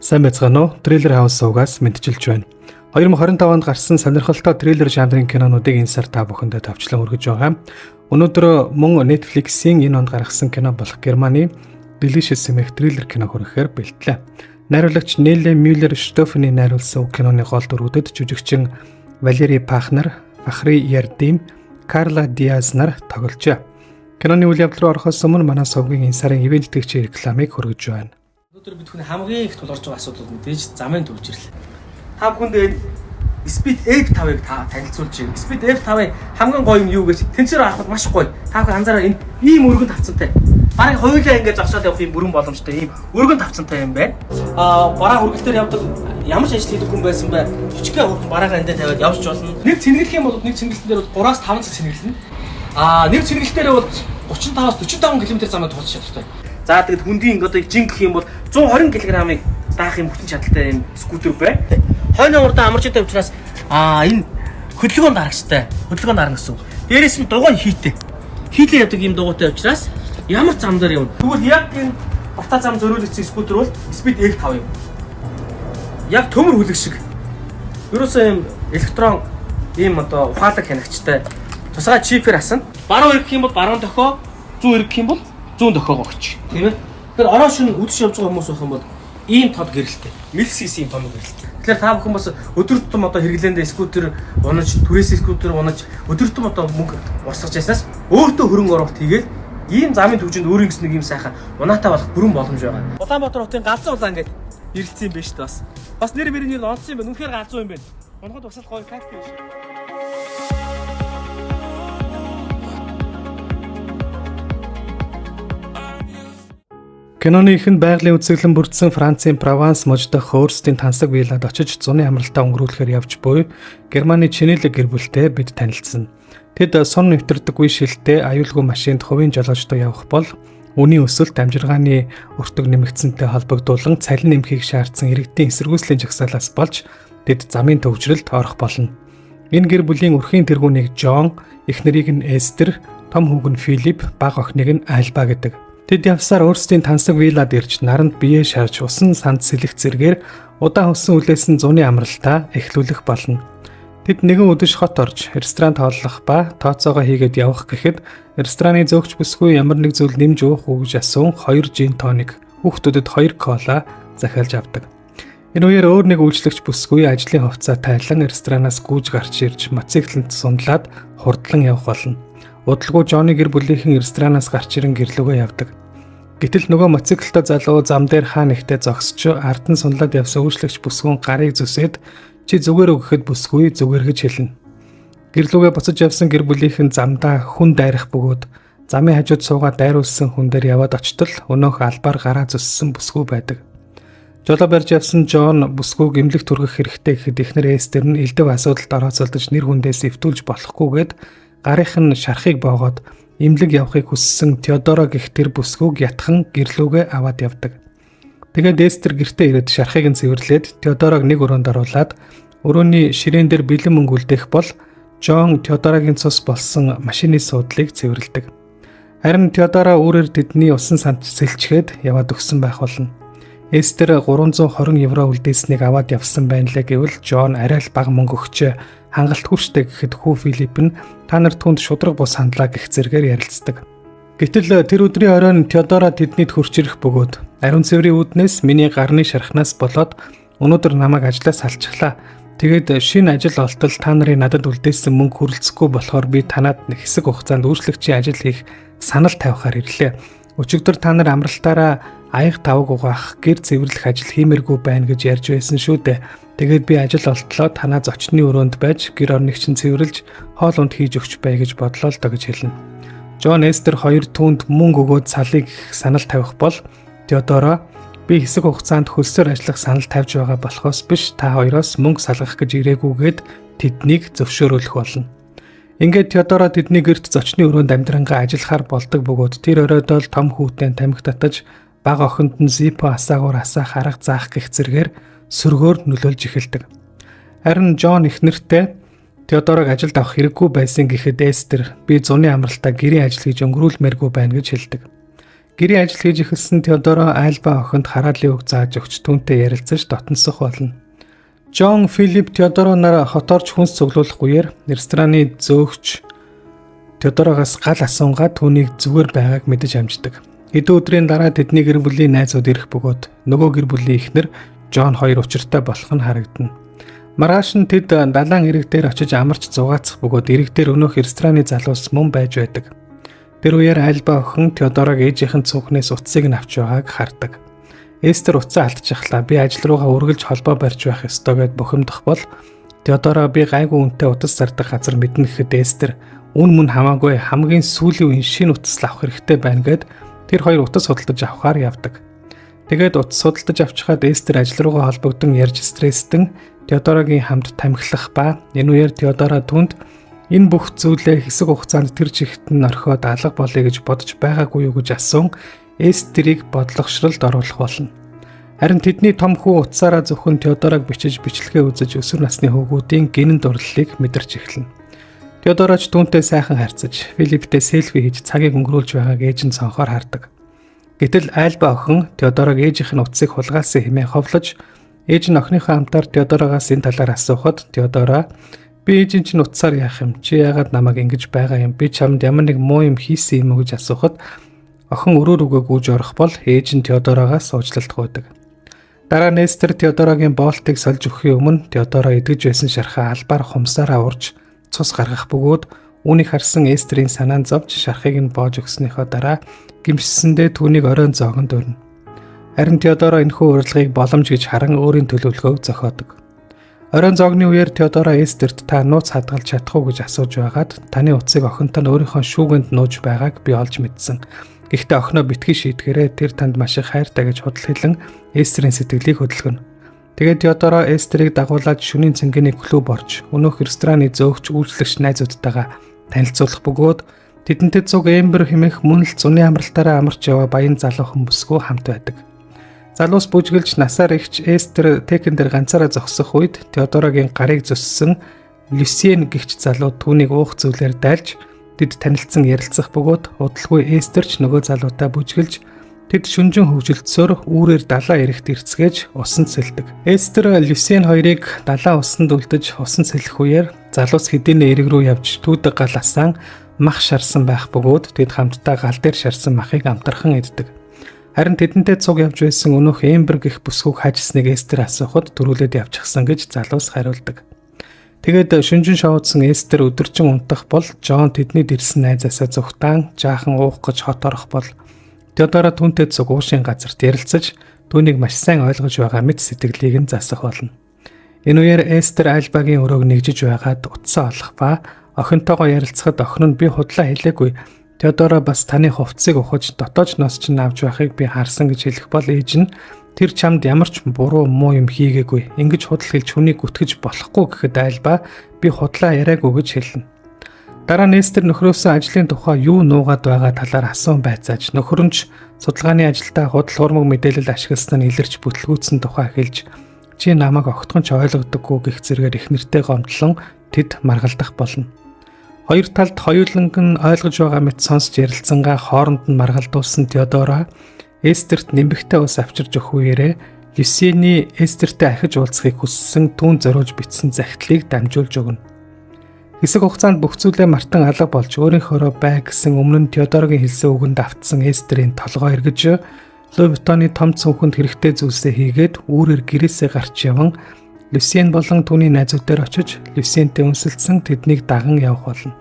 Сайн байцгаана уу? Trailer House сувгаас мэдчилж байна. 2025 онд гарсан сонирхолтой трейлер жанрын кинонуудыг энэ сар та бүхэндээ товчлон хүргэж байгаа. Өнөөдөр мөн Netflix-ийн энэ онд гаргасан кино болох Германы Delicious хэмээх трейлер кино хүрэхээр бэлтлээ. Найруулагч Нелли Мюллер Штоффений найруулсан киноны гол дүрүүдэд жүжигчин Валери Пахнер, Фахри Ярдим, Карла Диаз нар тогложээ. Киноны үйл явдал руу орохоос өмнө манай сувгийн энэ сарын ивээн тэтгэгчийн рекламыг хүргэж байна. Өнөөдөр бид хүний хамгийн их тулгарч байгаа асуудал мэдээж замын төвжирэл. Та бүхэнд энэ Speed F5-ыг та танилцуулж байна. Speed F5-ын хамгийн гоё юм юу гэж тэнцвэр авахд маш гоё. Та бүхэн анзаараа энэ ийм өргөн тавцантай. Бараг хоёулаа ингэж зогсоод явах юм бүрэн боломжтой ийм өргөн тавцантай юм байна. Аа бараа хүргэлтээр явдаг ямар ч ажил хийдэг хүн байсан бай. Жижигхэн хурдан бараагаа эндээ тавиад явж болно. Нэг цэнгэлэх юм бол нэг цэнгэлтэн дээр бол 3-5 цаг цэнгэлнэ. Аа нэг цэнгэлтээр бол 35-аас 45 км замыг туулах чадвартай. За тэгэд хүндийн одоо жин гэх юм бол 120 кг-ыг даах юм хүчин чадалтай юм скутер байна. Хойно урдаа амарч идэв учраас аа энэ хөдөлгөөн дарагчтай. Хөдөлгөөн дарна гэсэн үг. Дээрээс нь дугуй хийтэй. Хийлээ явдаг юм дугуйтай учраас ямар зам дээр явна. Тэгвэл яг энэ уртаа зам зөрүүлэгдсэн скутер бол Speed L5 юм. Яг төмөр хүлэг шиг. Ерөөсөө юм электрон ийм одоо ухаалаг хянагчтай. Тусгай чипээр асна. Баруун эргэх юм бол баруун дохио, зүүн эргэх юм бол зүүн дохиогоо өгч. Тийм ээ. Тэгэхээр ороо шин үдшиж явж байгаа хүмүүс байх юм бол ийм тод гэрэлтэй. Милсис ийм том гэрэлтэй. Тэгэхээр та бүхэн бас өдөр тутам одоо хэрэглээндээ скутер унаж, түрээс скутер унаж, өдөр тутам одоо мөнгө урсгаж яснаас өөртөө хөрөнгө оруулалт хийгээл ийм замын төвжинд өөрийн гэсэн нэг ийм сайхан унаатай болох бүрэн боломж байгаа. Улаанбаатар хотын галзуу улаан гэдэг нэрлэлсэн юм байна шүү дээ бас. Бас нэр мөрийн нэр онцсон юм байна. Үнэхээр галзуу юм байна. Унахад бас л гоё кайфтай биш. Киноны эхэнд байгалийн үзэсгэлэн бүрдсэн Францын Прованс мужид дахь өөрсдийн тансаг виллад очиж зуны амралтаа өнгөрүүлэхээр явж буй Германы чинэлэг гэр бүлтэй бид танилцсан. Тэд сун нэвтэрдэггүй шилтэй аюулгүй машинд хувийн жолоочтой явах бол үнийн өсөлт амжиргааны өртөг нэмэгдсэнтэй холбогдуулан цалин нэмэхийг шаардсан иргэдийн эсэргүүцлийн жагсаалаас болж тэд замын төвжрэлд орох болно. Энэ гэр бүлийн өрхийн тэргүүнийг Джон, эхнэрийг нь Эстер, том хүүг нь Филипп, бага охиныг нь Альба гэдэг. Тэд явсаар өөрсдийн тансаг виллад ирж наранд бие шарж усан санд сэлэх зэргээр удаан хүссэн үлээсэн зуны амралтаа эхлүүлэх болно. Тэд нэгэн үдэш хот орж ресторанд хооллох ба тооцоогоо хийгээд явах гэхэд рестораны зөөгч бүсгүй ямар нэг зүйл нэмж уух уу гэж асуун 2 жин тоник, хүүхдүүдэд 2 кола захиалж авдаг. Энэ үеэр өөр нэг үйлчлэгч бүсгүй ажлын хувцас тайлан ресторанаас гүйж гарч ирж мотоциклэнд сундлаад хурдлан явах болно. Удалгүй Джонни гэр бүлийнхэн ресторанаас гарч ирэн гэрлүүгээ явдаг. Гэтэл нөгөө мотоциклтой залуу зам дээр хаа нэгтээ зогсож ард нь сунлаад явсан үйлчлэгч бүсгүйн гарыг зүсээд чи зүгээр үү гэхэд бүсгүй зүгээр гэж хэлнэ. Гэрлүүгээ буцаж явсан гэр бүлийнхэн замдаа хүн дайрах бөгөөд замын хажууд суугаад дайруулсан хүн дээр яваад очтол өнөөх албаар гараа зүссэн бүсгүй байдаг. Жолоо барьж явсан Джон бүсгүйг эмнэлэг түргэх хэрэгтэй гэхэд эхнэр Эстер нь элдэв асуудалд орооцолдож нэр хүндээс эвтүүлж болохгүйгээд гарынх нь шархыг боогоод эмнэлэг явахыг хүссэн Теодоро гэх тэр бүсгүйг ятхан гэрлүүгээ аваад явдаг. Тэгээд Эстер гэртээ ирээд шархыг нь цэвэрлээд Теодорог нэг өрөөнд оруулаад өрөөний ширээн дээр бэлэн мөнгө үлдээх бол Джон Теодорогийн цус болсон машины суудлыг цэвэрлэдэг. Харин Теодоро өөрөөр тэдний усан санд сэлчгээд яваад өгсөн байх болно. Эстер 320 евро үлдээснийг аваад явсан байна лээ гэвэл Джон арай л бага мөнгө өгчээ хангалтгүй штэ гэхэд хүү Филипп нь та нар түнд шудраг бус хандлаа гэх зэргээр ярилцдаг. Гэтэл тэр өдрийн оройн Теодоро тэднийд хурч ирэх бөгөөд ариун цэврийн үүднээс миний гарны шархнаас болоод өнөөдөр намайг ажлаас салчихлаа. Тэгээд шинэ ажил олтол та нарын надад үлдээсэн мөнгө хүрэлцэхгүй болохоор би танад нэг хэсэг хугацаанд үйлчлэгчийн ажил хийх санал тавихаар ирлээ. Өчигдөр та нар амралтаараа аяг тавг угаах, гэр цэвэрлэх ажил хиймээргүй байна гэж ярьж байсан шүү дээ. Тэгээд би ажил олтлоо танаа зочны өрөөнд байж гэр орныг чинь цэвэрлж хоол унд хийж өгч бай гэж бодлоо л доо гэж хэлнэ. Джон Эстер хоёр түүнд мөнгө өгөөд салыг санал тавих бол Теодоро би хэсэг хугацаанд хөлсөөр ажиллах санал тавьж байгаа болохоос биш та хоёроос мөнгө салгах гэж ирээгүйгээд тэднийг зөвшөөрүүлэх болно. Ингээд Теодоро тэдний гэрт зочны өрөөнд амьдрангаа ажиллахаар болдог бөгөөд тэр оройдоо л том хүүтэй тамхи татаж бага охинд нь зипо асаагуур асаах арга заах гэх зэргээр сөргөөр нөлөөлж эхэлдэг. Харин Джон их нэртэй Теодорог ажилд авах хэрэггүй байсан гэхэд Эстер би зуны амралтаа гэрийн ажил хийж өнгөрүүлмээргүй байна гэж хэлдэг. Гэрийн ажил хийж эхэлсэн Теодоро Альба охинд хараалын үг зааж өгч түүнтэй ярилцаж дотносох болно. Джон Филипп Теодоро нар хот орж хүнс цуглуулах үеэр рестораны зөөгч Теодорогоос гал асуунгаа түүнийг зүгээр байгааг мэдэж амждаг. Хэдэн өдрийн дараа тэдний гэр бүлийн найзууд ирэх бөгөөд нөгөө гэр бүлийн эхнэр Джон хоёр учиртай болох нь харагдана. Маргааш нь тэд далайн эрэг дээр очиж амарч зугаацах бөгөөд эрэг дээр өнөөх рестораны залуус мөн байж байдаг. Тэр үеэр Альба охин Теодорог ээжийнх нь цүнхнээс утсыг нь авч байгааг хардаг. Эстер утсаа алдчихлаа. Би ажил руугаа үргэлж холбоо барьж байх ёстой гэд бухимдах бол Теодоро би гайгүй үнэтэй утас зардаг газар мэднэ гэхэд Эстер үн мөн хамаагүй хамгийн сүүлийн үеийн шинэ утас авах хэрэгтэй байна гэд тэр хоёр утас худалдаж авахаар явдаг. Тэгээд утас худалдаж авчихад Эстер ажил руугаа холбогдсон ярьж стресстэн Теодорогийн хамт тамхилах ба энэ үеэр Теодоро түнд энэ бүх зүйлээ хэсэг хугацаанд тэр чигт нь орхиод алга болъё гэж бодож байгаагүй юу гэж асуун Эстерийг бодлогошролд оруулах болно. Харин тэдний том хүү утсаараа зөвхөн Теодорог бичиж бичлэгээ үзэж өсвөр насны хүүгүүдийн гинэн дурлалыг мэдэрч эхэлнэ. Теодороч түүнтэй сайхан харьцаж, Филипптэй селфи хийж цагийг өнгөрүүлж байгааг ээж нь цонхоор хардаг. Гэтэл Альба охин Теодорог ээжийнх нь утсыг хулгайлсан хэмээн ховлож, ээж нь охиныхоо амтаар Теодорогоос энэ талаар асуухад Теодоро би ээжийн чинь утсаар яах юм? Чи яагаад намайг ингэж байгаа юм? Би чамд ямар нэг муу юм хийсэн юм уу гэж асуухад охин өрөө рүүгээ гүйж орох бол ээж нь Теодорогоос уучлалт гуйдаг. Дараа нь Эстер Теодорогийн боолтыг сольж өгөхийн өмнө Теодоро идэж байсан шархаа албаар хумсаараа урж цус гаргах бөгөөд үүнийг харсан Эстерийн санаан зовж шархыг нь боож өгснийхөө дараа гимшсэндээ түүнийг оройн зоогонд өрнө. Харин Теодоро энэхүү урилгыг боломж гэж харан өөрийн төлөвлөгөөг зохиодог. Оройн зоогны үеэр Теодоро Эстерт та нууц хадгалж чадах уу гэж асууж байгаад таны утсыг охинтой нь өөрийнхөө шүүгэнд нууж байгааг би олж мэдсэн. Гэхдээ охиноо битгий шийдгээрээ тэр танд маш их хайртай гэж худал хэлэн Эстерийн сэтгэлийг хөдөлгөнө. Тэгээд Теодоро Эстерийг дагуулад шөнийн цэнгэний клуб орж өнөөх рестораны зөөгч үйлчлэгч найзуудтайгаа танилцуулах бөгөөд тэдэнтэй цуг Эмбер хэмээх мөн л зуны амралтаараа амарч яваа баян залуухан бүсгүй хамт байдаг. Залуус бүжгэлж насаар ихч Эстер Текен дээр ганцаараа зогсох үед Теодорогийн гарыг зөссөн Люсиен гэгч залуу түүнийг уух зүйлээр дайлж тэд танилцсан ярилцах бөгөөд удалгүй Эстерч нөгөө залуутай бүжгэлж тэд шүнжин хөгжилтсөөр үүрээр далайн эрэгт ирцгээж усанд сэлдэг. Эстер Люсиен хоёрыг далайн усанд үлдэж усанд сэлэх үеэр залуус хэдийнэ эрэг рүү явж түүдэг гал асаан мах шарсан байх бөгөөд тэд хамтдаа гал дээр шарсан махыг амтархан иддэг. Харин тэдэнтэй цуг явж байсан өнөөх Эмбер гэх бүсгүйг хажсныг Эстер асуухад төрүүлээд явчихсан гэж залуус хариулдаг. Тэгээд шүнжин шоудсан Эстер өдөржин унтах бол Джон тэдний дэрсэн найзаасаа зүхтаан жаахан уух гэж хот орох бол Теодоро түүнтэй цуг уушийн газарт ярилцаж түүнийг маш сайн ойлгож байгаа мэт сэтгэлийг нь засах болно. Энэ үеэр Эстер Альбагийн өрөөг нэгжиж байгаад утсаа олох ба охинтойгоо ярилцахад охин нь би худлаа хэлээгүй. Теодоро бас таны хувцсыг ухаж дотоож нос чинь авч байхыг би харсан гэж хэлэх бол ээж нь тэр чамд ямар ч буруу муу юм хийгээгүй. Ингэж худал хэлж хүнийг гүтгэж болохгүй гэхэд Альба би худлаа яриаггүй гэж хэлнэ. Дараа нь Эстер нөхрөөсөө ажлын тухай юу нуугаад байгаа талаар асуун байцааж нөхөр нь ч судалгааны ажилдаа худал хурмаг мэдээлэл ашигласан нь илэрч бүтлгүүцсэн тухай хэлж чи намайг огтхон ч ойлгодоггүй гэх зэрэгээр их нэртэй гомдлон тэд маргалдах болно. Хоёр талд хоёуланг нь ойлгож байгаа мэт сонсч ярилцсангаа хооронд нь маргалдуулсан Теодоро Эстерт нэмбэгтэй ус авчирч өгөх үеэрээ Люсиений Эстертэй ахиж уулзахыг хүссэн түүн зориулж бичсэн захидлыг дамжуулж өгнө. Хэсэг хугацаанд бүх зүйлээ мартан алга болж өөрийнхөөрөө бай гэсэн өмнө нь Теодорогийн хэлсэн үгэнд автсан Эстерийн толгой эргэж Луи Виттоны том цүнхэнд хэрэгтэй зүйлсээ хийгээд үүрээр гэрээсээ гарч яван Люсиен болон түүний найзууд дээр очиж Люсиентэй үнсэлцэн тэднийг даган явах болно.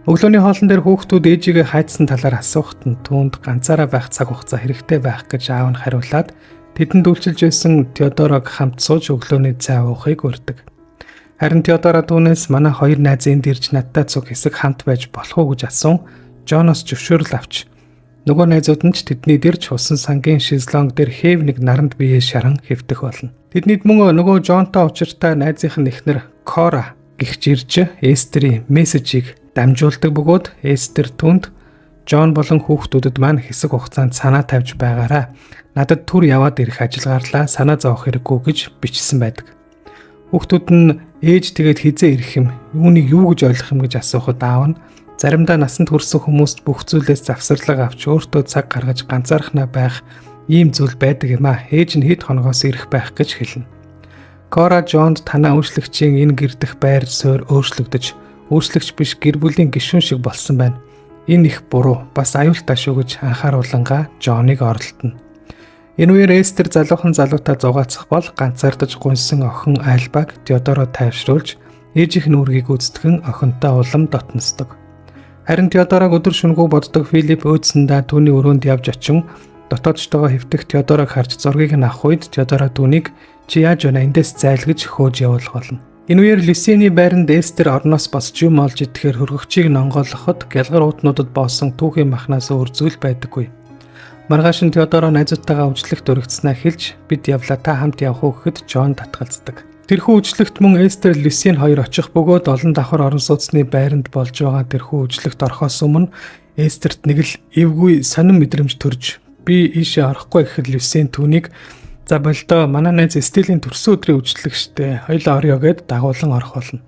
Өглөөний хоолн дээр хүүхдүүд ээжигээ хайцсан талаар асуухад нь түүнд ганцаараа байх цаг хугацаа хэрэгтэй байх гэж аав нь хариулаад тэдэнд үйлчилж байсан Теодорог хамт сууж өглөөний цай уухыг урьдаг. Харин Теодоро түүнээс манай хоёр найз энд ирж надтай цуг хэсэг хамт байж болох уу гэж асуун Жоноос зөвшөөрөл авч нөгөө найзууд нь ч тэдний дэрч усан сангийн шезлонг дээр хэв нэг наранд биеэ шаран хэвтэх болно. Тэднийд мөн нөгөө Жонтой учиртай найзынх нь эхнэр Кора гихч ирж Эстерийн мессежийг дамжуулдаг бөгөөд Эстер түнд Жон болон хүүхдүүдэд маань хэсэг хугацаанд санаа тавьж байгаараа. Надад түр яваад ирэх ажил гарлаа, санаа зовох хэрэггүй гэж бичсэн байдаг. Хүүхдүүд нь ээж тэгээд хизээ ирэх юм, юуныг юу гэж ойлгох юм гэж асуухад аав нь Заримдаа насанд хүрсэн хүмүүст бүх зүйлээс завсарлага авч өөртөө цаг гаргаж ганцаархнаа байх ийм зүйл байдаг юм а. Ээж нь хэд хоногоос ирэх байх гэж хэлнэ. Кора Жонд танаа үйлчлэгчийн энэ гэр дэх байр суурь өөрчлөгдөж, үйлчлэгч биш гэр бүлийн гишүүн шиг болсон байна. Энэ их буруу, бас аюултай шүү гэж анхааруулангаа Жоныг оролдоно. Энэ үеэр Эстер залуухан залуутай зугаалцах бол ганцаардаж гуньсан охин Альбаг Теодоро тайвшруулж ээжийнх нь үүргийг гүйцэтгэн охинтой улам дотносдог. Харин Теодорог өдөр шөнөгүй боддог Филипп өөдсөндөө түүний өрөөнд явж очин дотоодчтойгоо хэвтэх Теодорог харж зургийг нь авах үед Теодоро түүнийг чи яаж байна эндээс зайл гэж хөөж явуулах болно. Энэ үеэр Люсиний байранд Эстер орноос босч юм олж идэхээр хөргөгчийг нонгоолоход гялгар уутнуудад боосон түүхийн махнаас өөр зүйл байдаггүй. Маргааш нь Теодоро найзуудтайгаа үжлэгт өргөцснөө хэлж бид явлаа та хамт явах уу гэхэд Джон татгалздаг. Тэрхүү үжлэгт мөн Эстер Люсийн хоёр очих бөгөөд олон давхар орон сууцны байранд болж байгаа тэрхүү үжлэгт орохоос өмнө Эстерт нэг л эвгүй сонин мэдрэмж төрж би ийшээ орохгүй гэхэд Люсийн түүнийг за болдоо манай найз Стилийн төрсөн өдрийн үжлэг штэ хоёлоо орё гэд дагуулan орох болно.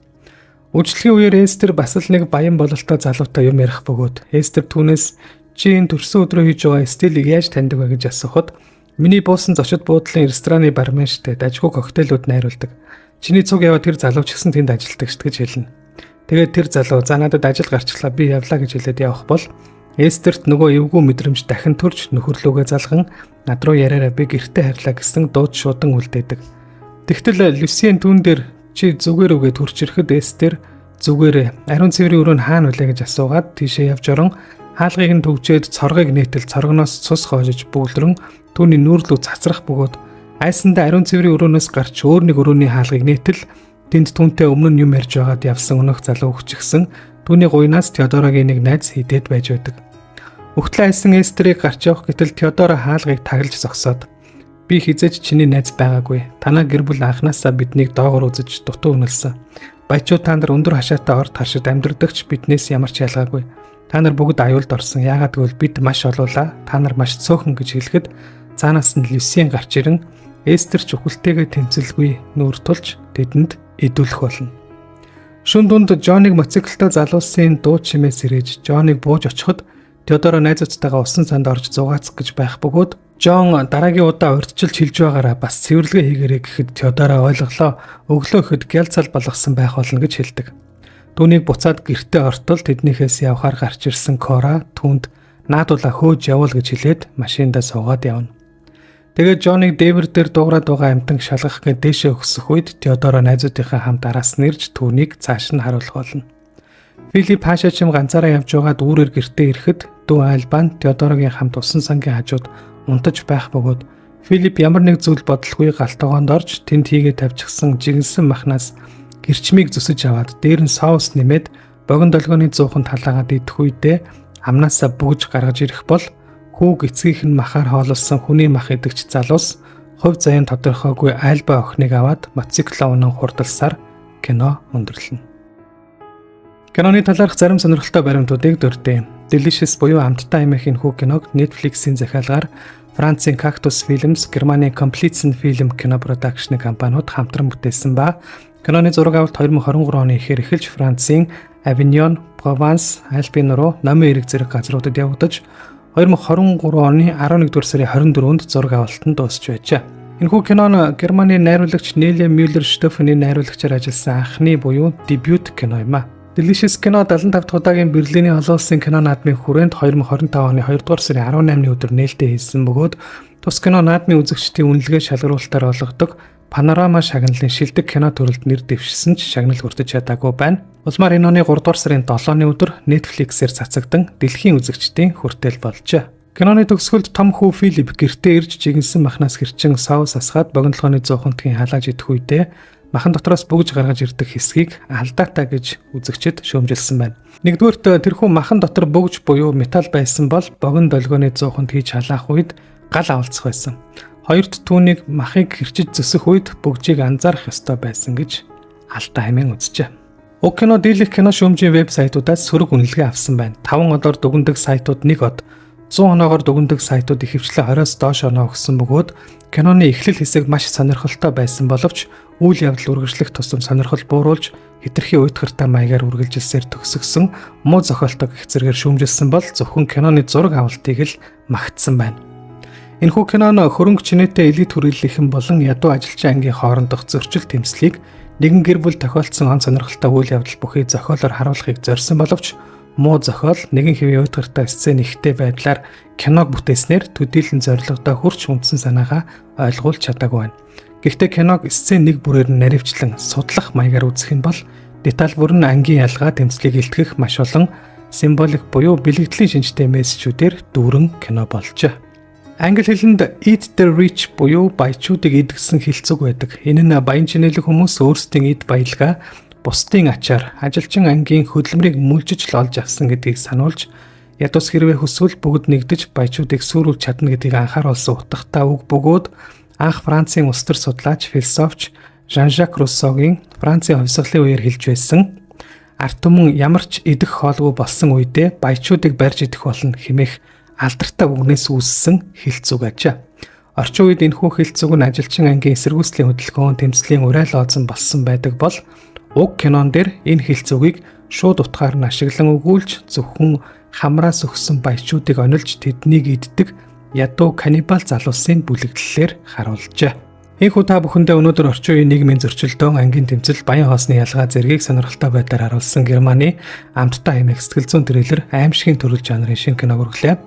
Үжлэгийн үеэр Эстер бас л нэг баян бололтой залуутай юм ярих бөгөөд Эстер түүнээс чи энэ төрсөн өдрөө хийж байгаа Стилийг яаж таньдаг вэ гэж асуухад миний буусан зочид буудлын рестораны бармен штэ дажгүй коктейлүүд найруулдаг. Чиний цуг яваа тэр залуу ч гэсэн тэнд ажилладаг штэ гэж хэлнэ. Тэгээд тэр залуу за надад ажил гарчлаа би явлаа гэж хэлээд явах бол Эстерт нөгөө эвгүй мэдрэмж дахин төрж нөхөрлөөгөө залган над руу яриараа би гэртээ харьлаа гэсэн дууд шуудан үлдээдэг. Тэгтэл Люсиен түүн дээр чи зүгээр үгээд төрч ирэхэд Эстер зүгээр ариун цэврийн өрөө нь хаана вүлээ гэж асуугаад тийшээ явж орон хаалгыг нь түгжээд цоргыг нээтэл цоргоноос цус хоожиж бөглөрөн түүний нүүр лүү цацрах бөгөөд айсандаа ариун цэврийн өрөөнөөс гарч өөр нэг өрөөний хаалгыг нээтэл тэнд түүнтэй өмнө нь юм ярьж байгаад явсан өнөөх залуу өгчихсэн түүний гуйнаас Теодорогийн нэг найз хідээд байж байдаг. Өгтлөө айсан Эстерийг гарч явах гэтэл Теодоро хаалгыг таглаж зогсоод би хизээч чиний найз байгаагүй. Танаа гэр бүл анханасаа биднийг доогор үзэж дутуу үнэлсэн. Баячуу та нар өндөр хашаатай орд харшид амьдрдагч биднээс ямар ч ялгаагүй. Та нар бүгд аюулд орсон. Яагаад гэвэл бид маш олуулаа. Та нар маш цөөхөн гэж хэлэхэд цаанаас нь Люсиен гарч ирэн Эстер ч үхэлтэйгээ тэмцэлгүй нүүр тулж тэдэнд идүүлэх болно. Шүн дунд Жоныг мотоциклтой залуусын дуу чимээ сэрэж Жоныг бууж очиход Теодоро найзуудтайгаа усан санд орж зугаацах гэж байх бөгөөд Жон дараагийн удаа урьдчилж хэлж байгаараа бас цэвэрлэгээ хийгэрэй гэхэд Теодоро ойлголоо өглөө ихэд гялцал болгосон байх болно гэж хэлдэг. Түүнийг буцаад гэртээ ортол тэднийхээс явхаар гарч ирсэн Кора түүнд наадуулаа хөөж явуул гэж хэлээд машиндаа суугаад явна. Тэгээд Жоныг дээвэр дээр дуугараад байгаа амьтан шалгах гээд дээшээ өксөх үед Теодоро найзуудынхаа хамт араас нь ирж түүнийг цааш нь харуулах болно. Филипп хаашаа ч юм ганцаараа явж байгаад үүрээр гэртээ ирэхэд дүү Альбан Теодорогийн хамт усан сангийн хажууд унтаж байх бөгөөд Филипп ямар нэг зүйл бодлогүй гал тогоонд орж тэнд хийгээ тавьчихсан жигэнсэн махнаас гэрчмийг зүсэж аваад дээр нь соус нэмээд богино долгионы зууханд халаагаад идэх үедээ амнаасаа бүгж гаргаж ирэх бол хүүг эцгийнх нь махаар хоололсон хүний мах идэгч залуус хувь заяан тодорхойгүй альба охиныг аваад мотоциклоо унан хурдалсаар кино өндөрлөнө. Киноны талаарх зарим сонирхолтой баримтуудыг дурдъя. Delicious буюу амттай аймаг энэхүү киног Netflix-ийн захиалгаар Францын Cactus Films, Германы Completion Film кино продакшны компаниуд хамтран бүтээсэн ба киноны зураг авалт 2023 оны эхээр эхэлж Францын Avignon, Provence, Альпийн нуруу, Номын эрэг зэрэг газруудад явагдаж 2023 оны 11-р сарын 24-нд зураг авалт нь дуусч байжээ. Энэхүү кино нь Германы найруулагч Нелли Мюллер Штофений найруулагчаар ажилласан анхны буюу дебют кино юм а. Delicious кино 75 дахь удаагийн Берлиний олон улсын кино наадмын хүрээнд 2025 оны 2-р сарын 18-ны өдөр нээлттэй хийсэн бөгөөд тус кино наадмын үзэгчдийн үнэлгээ шалгаруулалтаар олгодог Панорама шагналын шилдэг кино төрөлд нэр дэвшсэн ч шагнал хүртэж чадаагүй байна. Улмаар энэ оны 3-р сарын 7-ны өдөр Netflix-ээр цацагдан дэлхийн үзэгчдийн хүртэл болжээ. Киноны төгсгөлд том хүү Филипп гэртээ ирж жигэнсэн махнаас хэрчин соус асгаад богинолгооны зуухантгийн халааж идэх үедээ махан дотроос бүгж гаргаж ирдэг хэсгийг алдаатай гэж үзэгчид шүүмжилсэн байна. Нэгдүгээрт тэрхүү махан дотор бөгж буюу металл байсан бол богино долгионы зууханд хийж халаах үед гал авалцах байсан. Хоёрт түүнийг махыг хэрчиж зөсөх үед бөгжийг анзаарах ёстой байсан гэж алдаа хэмээн үзжээ. Уг кино дийлэх кино шүүмжийн веб сайтуудаас сөрөг үнэлгээ авсан байна. 5 одоор дүгндэг сайтууд 1 од, 100 оноогоор дүгнэдэг сайтууд ихэвчлэн 20-оос доош оноо өгсөн бөгөөд киноны эхлэл хэсэг маш сонирхолтой байсан боловч үйл явдал үргэлжлэх тусам сонирхол бууруулж хэтэрхий уйтгартай маягаар үргэлжилсээр төгсгөсөн муу зохиолтой гэх зэргээр шүүмжилсэн бол зөвхөн киноны зураг авалтыг л магтсан байна. Энэхүү кино нь хөрөнгө чинээтэй элит хүрээллийнхэн болон ядуу ажилчин ангийн хоорондох зөрчил тэмцлийг нэгэн гэр бүл тохиолдсон он сонирхолтой үйл явдал бүхий зохиолоор харуулахыг зорьсон боловч муу зохиол нэгэн хэвийн уйтгартай сцен ихтэй байдлаар киног бүтээснээр төдийлөн зорилгодоо хүрч үндсэн санаагаа ойлгуулж чадаагүй байна. Гэхдээ киног сцен нэг бүрээр нь наривчлан судлах маягаар үзэх нь бол деталь бүр нь ангийн ялгаа тэмцлийг илтгэх маш олон символик буюу бэлгэдлийн шинжтэй мессежүүдээр дүүрэн кино болжээ. Англи хэлэнд "eat the rich" буюу баячуудыг идгэсэн хэлцэг байдаг. Энэ нь баян чинээлэг хүмүүс өөрсдийн эд баялгаа бусдын ачаар ажилчин ангийн хөдөлмөрийг мүлжиж л олж авсан гэдгийг сануулж, ядуус хэрвээ хүсвэл бүгд нэгдэж баячуудыг сүрүүлж чадна гэдгийг анхааруулсан утгатай үг бөгөөд анх Францын улс төр судлаач, философч Жан-Жак Руссогийн Францын хувьсгалын үеэр хэлж байсан ард түмэн ямар ч идэх хоолгүй болсон үедээ баячуудыг барьж идэх болно хэмээх алдартай үгнээс үүссэн хэлц үг ажээ. Орчин үед энэхүү хэлц үг нь ажилчин ангийн эсэргүүцлийн хөдөлгөөн, тэмцлийн уриал оозон болсон байдаг бол уг кинон дээр энэ хэлц үгийг шууд утгаар нь ашиглан өгүүлж, зөвхөн хамраас өгсөн баячуудыг онилж тэднийг иддэг ядуу каннибал залуусын бүлэглэлээр харуулжээ. Ийнхүү та бүхэндээ өнөөдөр орчин үеийн нийгмийн зөрчилдөөн, ангийн тэмцэл, баян хоосны ялгаа зэргийг сонирхолтой байдлаар харуулсан Германы Амттай хэмээх сэтгэл зүйн триллер аймшигийн төрөл жанрын шинэ кино хүргэлээ.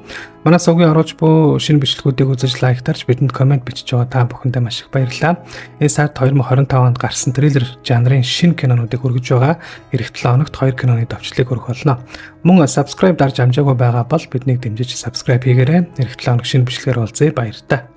Манай сувгийн оруулж буй шинэ бичлэгүүдийг үзэж like дарж, бидэнд comment бичиж байгаа та бүхэндээ маш их баярлалаа. Энэ сард 2025 онд гарсан триллер жанрын шинэ кинонуудыг хүргэж байгаа. Ирэх 7 хоногт 2 киноны товчлыг хүргэх болно. Мөн subscribe дарж амжаагүй байгаа бол биднийг дэмжиж subscribe хийгээрэй. Ирэх 7 хоног шинэ бичлэгээр уулзъя. Баяртай.